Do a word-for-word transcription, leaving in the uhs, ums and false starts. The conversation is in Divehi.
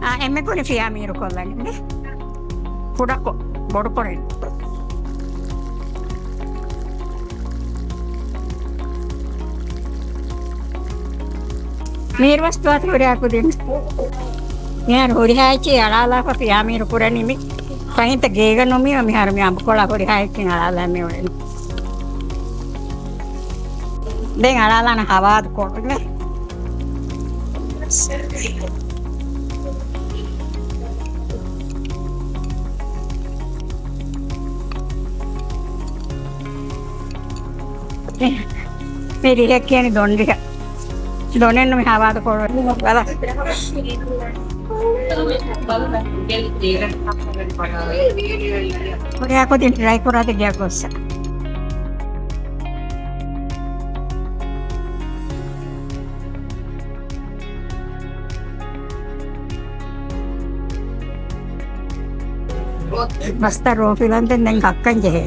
އާ، އެންމެ ކުރި ފިޔާ މީރު ކޮށްލަނީ. ކުޑަކޮށް، ބޮޑުކުރެއް. މީރު ވަސް ދުވަސް ހުރިހާ ކުދިން. މިހާރު ހުރިހާ އެއްޗެއް އަޅާލާފަ ފިޔާ މީރު ކުރަނީ މި. ފަހިންތަ ގޭގަ ނުމިވަ މިހާރު މި އަނބުކޮޅާ ހުރިހާ އެއްޗެއް އަޅާލާ މި އުޅެނީ. ދެން އަޅާލާނަ ހަވާދު ކޮޅުމެ. މި ރިހެއް ކިޔަނީ ދޮން ރިހަ. ދޮނެއްނު މި ހަވާދު ކޮޅު ވަލަ. ހުރިހާ ކުދިން ޓްރައި ކުރާތި ގެއަށް ގޮއްސަ. މަސްތައް ރޯފިލަންދެން ދެން ކައްކަން ޖެހޭ.